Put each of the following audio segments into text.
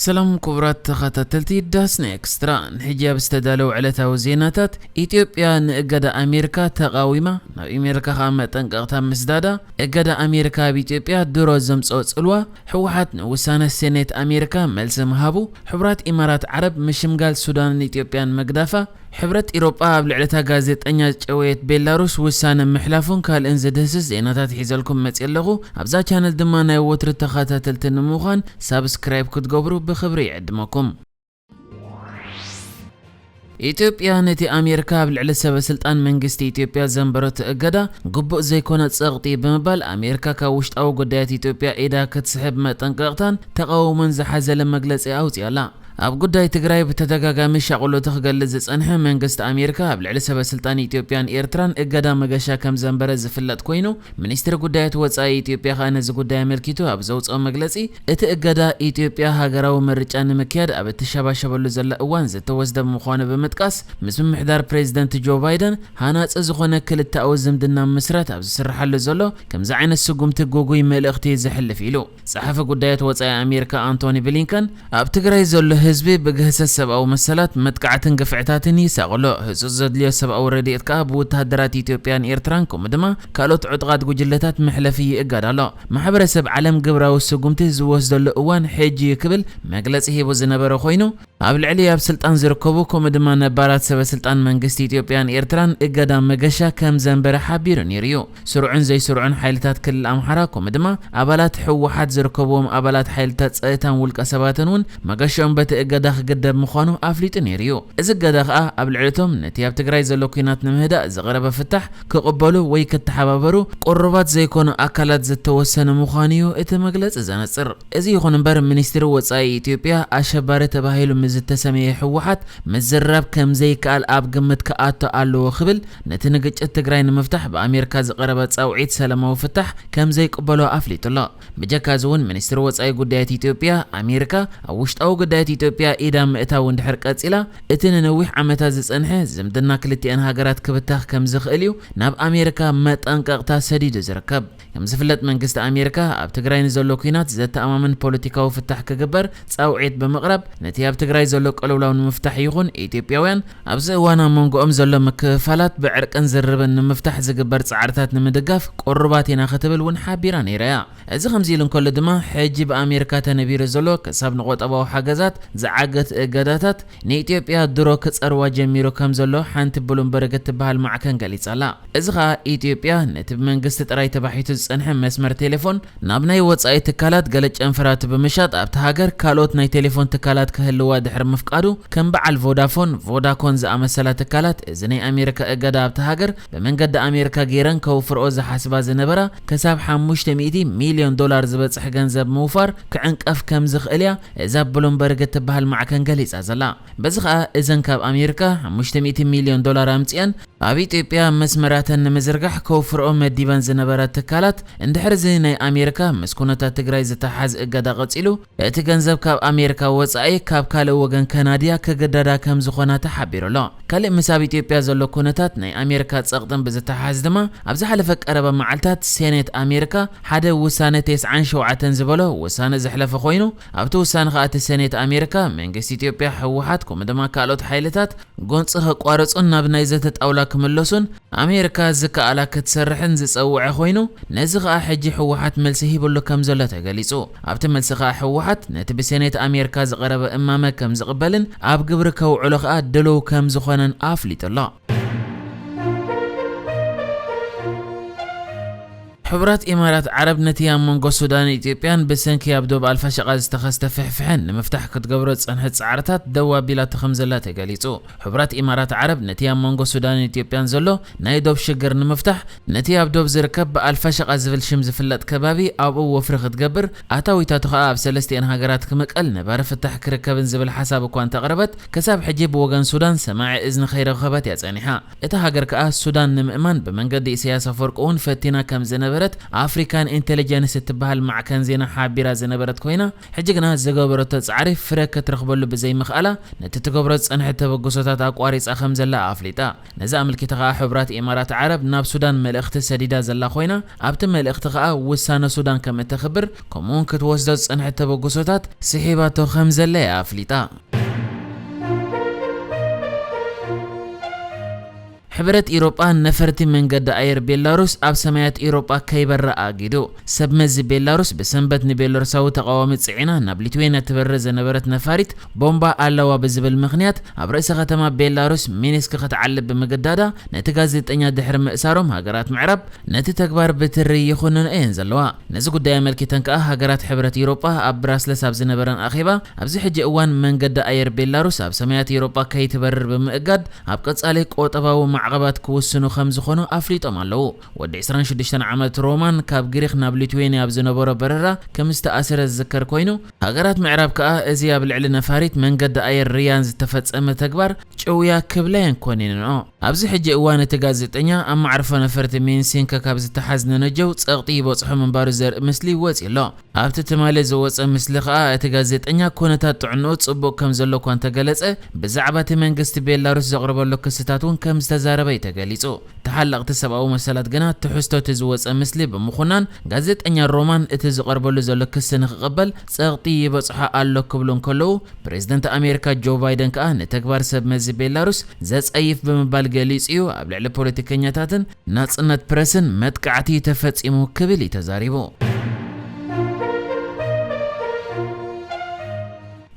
ሰላም ክቡራት ተኸታተልቲ ዳስና ኤክስትራ፣ ንሕጂ ኣብ ዝተዳለዉ ዕለታዊ ዜናታት፣ ኢትዮጵያ ንእገዳ ኣሜሪካ ተቓዊማ፣ ናብ ኣሜሪካ ከኣ መጠንቀቕታ ምስዳዳ፣ እገዳ ኣሜሪካ ኣብ ኢትዮጵያ ድሮ ዘምጽኦ ጽልዋ፣ ህወሓት ንውሳነ ሴኔት ኣሜሪካ መልሲ ምሃቡ፣ ሕቡራት ኢማራት ዓረብ ምሽምጋል ሱዳንን ኢትዮጵያን ምግዳፋ፣ ሕብረት ኢሮጳ ኣብ ልዕሊ እታ ጋዜጠኛ ጨወየት ቤላሩስ ውሳነ ምሕላፉን ካልእን ዝድህስስ ዜናታት ሒዘልኩም መጽየ ኣለኹ። ኣብዛ ቻነል ድማ ናይ ወትሩ ተኸታተልቲ ንምዃን ሳብስክራይብ ክትገብሩ ብኽብሪ ይዕድመኩም። ኢትዮጵያ ነቲ ኣሜሪካ ኣብ ልዕሊ ሰበ ስልጣን መንግስቲ ኢትዮጵያ ዘንበረቶ እገዳ ግቡእ ዘይኮነ ጸቕጢ ብምባል ኣሜሪካ ካብ ውሽጣዊ ጉዳያት ኢትዮጵያ ኢዳ ክትስሕብ መጠንቀቕታን ተቓውሞን ዝሓዘለ መግለጺ ኣውጺኣላ። ኣብ ጉዳይ ትግራይ ብተደጋጋሚ ሻቕሎቱ ክገልጽ ዝጸንሐ መንግስቲ ኣሜሪካ ኣብ ልዕሊ ሰበ ስልጣን ኢትዮጵያን ኤርትራን እገዳ መገሻ ከም ዘንበረ ዝፍለጥ ኮይኑ፣ ሚኒስትሪ ጉዳያት ወጻኢ ኢትዮጵያ ከኣ ነዚ ጉዳይ ኣመልኪቱ ኣብ ዘውጽኦ መግለጺ፣ እቲ እገዳ ኢትዮጵያ ሃገራዊ ምርጫ ንምክያድ ኣብ እትሸባሸበሉ ዘላ እዋን ዝተወስደ ምዃኑ ብምጥቃስ፣ ምስ ምምሕዳር ፕሬዚደንት ጆ ባይደን ሃናጺ ዝኾነ ክልተኣዊ ዝምድና ምስራት ኣብ ዝስርሓሉ ዘሎ ከምዚ ዓይነት ስጉምቲ ግጉይ መልእኽቲ ዘሕልፍ ኢሉ። ጸሓፊ ጉዳያት ወጻኢ ኣሜሪካ ኣንቶኒ ብሊንከን፣ ኣብ ትግራይ ዘሎ ህዝቢ ብግህሰት ሰብኣዊ መሰላት፣ መጥቃዕትን ግፍዕታትን ይሳቐሎ። ህጹጽ ዘድልዮ ሰብኣዊ ረድኤት ከኣ ብወተሃደራት ኢትዮጵያን ኤርትራን ከምኡ ድማ ካልኦት ዕጡቓት ጉጅለታት መሕለፊ ይእገድ ኣሎ። ማሕበረሰብ ዓለም ግብራዊ ስጉምቲ ዝወስደሉ እዋን ሕጂ እዩ ክብል መግለጺ ሂቡ ዝነበረ ኮይኑ፣ ኣብ ልዕሊ ኣብ ስልጣን ዝርከቡ ከምኡ ድማ ነባራት ሰበ ስልጣን መንግስቲ ኢትዮጵያን ኤርትራን እገዳ መገሻ ከም ዘንበረ ሓቢሩ ነይሩ እዩ። ስሩዕን ዘይስሩዕን ሓይልታት ክልል ኣምሓራ ከምኡ ድማ ኣባላት ህወሓት ዝርከብዎም ኣባላት ሓይልታት ጸጥታን ውልቀ ሰባትን እውን መገሻኦም በቲ እገዳ ክግደብ ምዃኑ ኣፍሊጡ ነይሩ እዩ። እዚ እገዳ ከኣ ኣብ ልዕሊ እቶም ነቲ ኣብ ትግራይ ዘሎ ኲናት ንምህዳእ ዝቐረበ ፍታሕ ክቕበሉ ወይ ክተሓባበሩ ቅሩባት ዘይኮኑ ኣካላት ዝተወሰነ ምዃኑ እዩ እቲ መግለጺ ዘነጽር። እዚ ይኹን እምበር፣ ሚኒስትሪ ወጻኢ ኢትዮጵያ ኣሸባሪ ተባሂሉ ምስ ዝተሰመየ ህወሓት ምዝራብ ከም ዘይከኣል ኣብ ግምት ክኣቱ ኣለዎ ክብል፣ ነቲ ንግጭት ትግራይ ንምፍታሕ ብኣሜሪካ ዝቐረበ ጻውዒት ሰላማዊ ፍታሕ ከም ዘይቅበሎ ኣፍሊጡ ኣሎ። ብጀካ እዚ እውን፣ ሚኒስትሪ ወጻኢ ጉዳያት ኢትዮጵያ፣ ኣሜሪካ ኣብ ውሽጣዊ ጉዳያት ኢትዮጵያ ኢዳ ምእታው እንድሕር ቀጺላ፣ እቲ ንነዊሕ ዓመታት ዝጸንሐ ዝምድና ክልቲኣን ሃገራት ክብተኽ ከም ዝኽእል እዩ ናብ ኣሜሪካ መጠንቀቕታ ሰዲዱ ዝርከብ። ከም ዝፍለጥ፣ መንግስቲ ኣሜሪካ ኣብ ትግራይ ንዘሎ ኲናት ዘተኣማምን ፖለቲካዊ ፍታሕ ክግበር ጻውዒት ብምቕራብ፣ ነቲ ኣብ ትግራይ ዘሎ ቅልውላው ንምፍታሕ ይኹን ኢትዮጵያውያን ኣብዚ እዋን ኣብ መንጎኦም ዘሎ ምክፍፋላት ብዕርቅን ዝርርብን ንምፍታሕ ዝግበር ጻዕርታት ንምድጋፍ ቅሩባት ኢና ክትብል እውን ሓቢራ ነይራ እያ። እዚ ከምዚ ኢሉ እንከሎ ድማ፣ ሕጂ ብኣሜሪካ ተነቢሩ ዘሎ ክሳብ ንቆጠባዊ ሓገዛት ዝዓግት እገዳታት ንኢትዮጵያ ድሮ ክጸርዋ ጀሚሩ ከም ዘሎ ሓንቲ ብሉምበርግ እትበሃል ማዕከን ገሊጻ ኣላ። እዚ ኸኣ ኢትዮጵያ ነቲ ብመንግስቲ ጥራይ ተባሒቱ ዝጸንሐ መስመር ቴሌፎን ናብ ናይ ወጻኢ ትካላት ገለ ጨንፈራት ብምሻጥ ኣብቲ ሃገር ካልኦት ናይ ቴሌፎን ትካላት ክህልዋ ድሕሪ ምፍቃዱ ከም በዓል ቮዳፎን፣ ቮዳኮን ዝኣመሰላ ትካላት እዚ ናይ ኣሜሪካ እገዳ ኣብቲ ሃገር ብመንገዲ ኣሜሪካ ገይረን ከውፍርኦ ዝሓስባ ዝነበራ ክሳብ ሓሙሽተ ሚእቲ ሚልዮን ዶላር ዝበጽሕ ገንዘብ ምውፋር ክዕንቀፍ ከም ዝኽእል እያ እዛ ብሉምበርግ እትበሃል ማዕከን ገሊጻ ዘላ። በዚ ኸኣ እዘን ካብ ኣሜሪካ ሓሙሽተ ሚእቲ ሚልዮን ዶላር ኣምጺአን ኣብ ኢትዮጵያ መስመራተን ንምዝርጋሕ ከውፍርኦ መዲበን ዝነበራ ትካላት፣ እንድሕር እዚ ናይ ኣሜሪካ ምስ ኩነታት ትግራይ ዝተሓሓዝ እገዳ ቀጺሉ፣ እቲ ገንዘብ ካብ ኣሜሪካ ወጻኢ ካብ ካልእ ወገን ከናድያ ክግደዳ ከም ዝኾና ተሓቢሩ ኣሎ። ካልእ ምስ ኣብ ኢትዮጵያ ዘሎ ኩነታት ናይ ኣሜሪካ ጸቕጥን ብዝተሓሓዝ ድማ፣ ኣብ ዝሓለፈ ቀረባ መዓልታት ሴኔት ኣሜሪካ ሓደ ውሳነ ተስዓን ሸውዓተን ዝበሎ ውሳነ ዘሕለፈ ኮይኑ፣ ኣብቲ ውሳነ ኸኣ እቲ ሴኔት ኣሜሪካ መንግስቲ ኢትዮጵያ፣ ህወሓት ከምኡ ድማ ካልኦት ሓይልታት ጎንጺ ከቋርጹን ናብ ናይ ዘተ ጣውላ ክምለሱን ኣሜሪካ ዝከኣላ ክትሰርሕን ዝጸውዐ ኮይኑ፣ ነዚ ኸኣ ሕጂ ህወሓት መልሲ ሂብሉ ከም ዘሎ ተገሊጹ። ኣብቲ መልሲ ኸኣ ህወሓት ነቲ ብሴኔት ኣሜሪካ ዝቐረበ እማመ ከም ዝቕበልን ኣብ ግብሪ ከውዕሎ ኸኣ ድሉው ከም ዝኾነን ኣፍሊጡ ኣሎ። ሕቡራት ኢማራት ዓረብ ነቲ ኣብ መንጎ ሱዳንን ኢትዮጵያን ብሰንኪ ኣብ ዶብ ኣልፋሸቃ ዝተኸስተ ፍሕፍሐን ንምፍታሕ ክትገብሮ ዝጸንሐት ጻዕርታት ደው ኣቢላቶ ከም ዘላ ተገሊጹ። ሕቡራት ኢማራት ዓረብ ነቲ ኣብ መንጎ ሱዳንን ኢትዮጵያን ዘሎ ናይ ዶብ ሽግር ንምፍታሕ፣ ነቲ ኣብ ዶብ ዝርከብ ብኣልፋሸቃ ዝብል ሽም ዝፍለጥ ከባቢ ኣብኡ ወፍሪ ክትገብር፣ ኣታዊታቱ ኸኣ ኣብ ሰለስቲአን ሃገራት ክምቀል ነባሪ ፍታሕ ክርከብን ዝብል ሓሳብ እኳ እንተቕረበት፣ ክሳብ ሕጂ ብወገን ሱዳን ሰማዒ እዝኒ ከይረኸበት እያ ጸኒሓ። እታ ሃገር ከኣ ሱዳን ንምእማን ብመንገዲ ኢሳያስ ኣፈወርቂ እውን ፈቲና ከም ዝነበረ ዝነበረት ኣፍሪካን ኢንቴሊጀንስ እትበሃል ማዕከን ዜና ሓቢራ ዝነበረት ኮይና፣ ሕጂ ግና ዝገበረቶ ጻዕሪ ፍረ ክትረኽበሉ ብዘይምኽኣላ፣ ነቲ ትገብሮ ዝጸንሐት ተበግሶታት ኣቋሪጻ ከም ዘላ ኣፍሊጣ። ነዚ ኣመልኪታ ከኣ ሕቡራት ኢማራት ዓረብ ናብ ሱዳን መልእኽቲ ሰዲዳ ዘላ ኮይና፣ ኣብቲ መልእኽቲ ከኣ ውሳነ ሱዳን ከም እተኽብር፣ ከምኡውን ክትወስዶ ዝጸንሐት ተበግሶታት ስሒባቶ ከም ዘላ እያ ኣፍሊጣ። ሕብረት ኢሮጳ ነፈርቲ መንገዲ ኣየር ቤላሩስ ኣብ ሰማያት ኢሮጳ ከይበራ ኣጊዱ። ሰብ መዚ ቤላሩስ ብሰንበት ንቤላሩሳዊ ተቓዋሚ ጽዒና ናብ ሊትዌንያ ትበርር ዝነበረት ነፋሪት ቦምባ ኣለዋ ብዝብል ምኽንያት ኣብ ርእሰ ከተማ ቤላሩስ ሚኒስክ ክትዓልብ ብምግዳዳ ነቲ ጋዜጠኛ ድሕሪ ምእሳሮም ሃገራት ምዕራብ ነቲ ተግባር ብትሪ ይኹንኖ እየን ዘለዋ። ነዚ ጉዳይ ኣመልኪተን ከኣ ሃገራት ሕብረት ኢሮጳ ኣብ ብራስለስ ኣብ ዝነበረን ኣኼባ ኣብዚ ሕጂ እዋን መንገዲ ኣየር ቤላሩስ ኣብ ሰማያት ኢሮጳ ከይትበርር ብምእጋድ ኣብ ቀጻሊ ቆጠባዊ ማዕቐባት ክውስኑ ከም ዝኾኑ ኣፍሊጦም ኣለዉ። ወዲ ዕስራን ሽዱሽተን ዓመት ሮማን ካብ ግሪኽ ናብ ሊትዌንያ ኣብ ዝነበሮ በረራ ከም ዝተኣሰረ ዝዝከር ኮይኑ፣ ሃገራት ምዕራብ ከኣ እዚ ኣብ ልዕሊ ነፋሪት መንገዲ ኣየር ሪያን ዝተፈጸመ ተግባር ጭውያ ክብለየን ኮኒንኦ። ኣብዚ ሕጂ እዋን እቲ ጋዜጠኛ ኣብ መዕርፎ ነፈርቲ ሚንሲንከ ካብ ዝተሓዝ ነነጀው ጸቕጢ ይበጽሖ ምንባሩ ዘርኢ ምስሊ ወጺ ኣሎ። ኣብቲ ትማሊ ዝወጸ ምስሊ ከኣ እቲ ጋዜጠኛ ኩነታት ጥዕንኡ ጽቡቕ ከም ዘሎ እኳ እንተገለጸ፣ ብዛዕባ እቲ መንግስቲ ቤላሩስ ዘቕርበሉ ክስታት እውን ከም ዝተዛረበ እዩ ተገሊጹ። ተሓለቕቲ ሰብኣዊ መሰላት ግና ትሕዝቶ እቲ ዝወጸ ምስሊ ብምኹናን፣ ጋዜጠኛ ሮማን እቲ ዝቐርበሉ ዘሎ ክሲ ንክቕበል ጸቕጢ ይበጽሖ ኣሎ ክብሉ እንከለዉ፣ ፕሬዝደንት ኣሜሪካ ጆ ባይደን ከኣ ንተግባር ሰብ መዚ ቤላሩስ ዘጸይፍ ብምባል ገሊጹ እዩ። ኣብ ልዕሊ ፖለቲከኛታትን ናጽነት ፕረስን መጥቃዕቲ ተፈጺሙ ክብል እዩ ተዛሪቡ።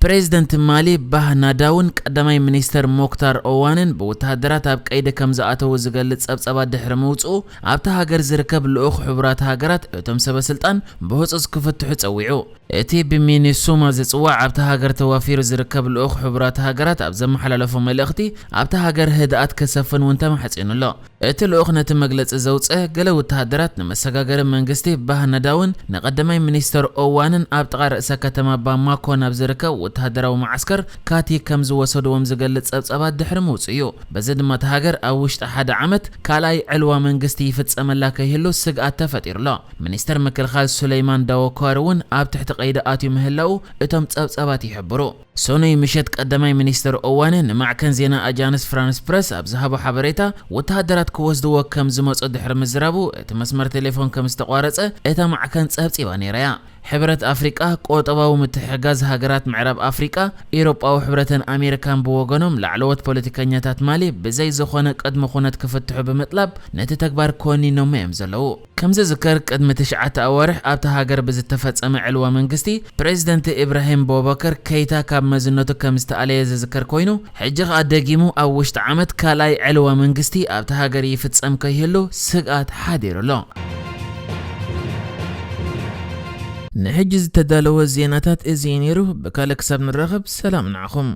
ፕሬዝደንት ማሊ ባህ ናዳውን ቀዳማይ ሚኒስተር ሞክታር ኦዋንን ብወተሃደራት ኣብ ቀይዲ ከም ዝኣተዉ ዝገልጽ ጸብጻባት ድሕሪ ምውጽኡ፣ ኣብታ ሃገር ዝርከብ ልኡኽ ሕቡራት ሃገራት እቶም ሰበ ስልጣን ብህጹጽ ክፍትሑ ጸዊዑ። እቲ ብሚኒሱማ ዝጽዋዕ ኣብታ ሃገር ተዋፊሩ ዝርከብ ልኡኽ ሕቡራት ሃገራት ኣብ ዘመሓላለፎ መልእኽቲ፣ ኣብታ ሃገር ህድኣት ክሰፍን እውን ተማሕጺኑ ኣሎ። እቲ ልኡኽ ነቲ መግለጺ ዘውጽአ፣ ገለ ወተሃደራት ንመሰጋገሪ መንግስቲ ባህ ናዳውን ንቀዳማይ ሚኒስተር ኦዋንን ኣብ ጥቓ ርእሰ ከተማ ባማኮ ናብ ዝርከብ ወተሃደራዊ መዓስከር ካቲ ከም ዝወሰድዎም ዝገልጽ ጸብጻባት ድሕሪ ምውጽኡ እዩ። በዚ ድማ እታ ሃገር ኣብ ውሽጢ ሓደ ዓመት ካልኣይ ዕልዋ መንግስቲ ይፍጸመላ ከይህሉ ስግኣት ተፈጢሩ ኣሎ። ሚኒስተር ምክልኻል ሱለይማን ዳወኳር እውን ኣብ ትሕቲ ቀይዲ ኣትዩ ምህላዉ እቶም ጸብጻባት ይሕብሩ። ሰኑይ ምሸት ቀዳማይ ሚኒስተር ኦዋነ ንማዕከን ዜና ኣጃንስ ፍራንስ ፕረስ ኣብ ዝሃቦ ሓበሬታ፣ ወተሃደራት ክወስድዎ ከም ዝመጹ ድሕሪ ምዝራቡ፣ እቲ መስመር ቴሌፎን ከም ዝተቋረጸ እታ ማዕከን ጸብጺባ ነይራ እያ። ሕብረት ኣፍሪቃ፣ ቆጠባዊ ምትሕግጋዝ ሃገራት ምዕራብ ኣፍሪቃ፣ ኤውሮጳዊ ሕብረትን ኣሜሪካን ብወገኖም ላዕለዎት ፖለቲከኛታት ማሊ ብዘይ ዝኾነ ቅድመ ኩነት ክፍትሑ ብምጥላብ ነቲ ተግባር ኮኒኖሞ እዮም ዘለዉ። ከም ዝዝከር ቅድሚ ትሽዓተ ኣዋርሕ ኣብታ ሃገር ብዝተፈጸመ ዕልዋ መንግስቲ ፕሬዝደንት ኢብራሂም ቦባከር ከይታ ካብ መዝነቱ ከም ዝተኣለየ ዝዝከር ኮይኑ፣ ሕጂ ከኣ ደጊሙ ኣብ ውሽጢ ዓመት ካልኣይ ዕልዋ መንግስቲ ኣብታ ሃገር ይፍጸም ከይህሉ ስግኣት ሓዲሩ ኣሎ። ንሕጂ ዝተዳለወ ዜናታት እዚ እዩ ነይሩ። ብካልእ ክሳብ ንራኸብ ሰላም ንዓኹም።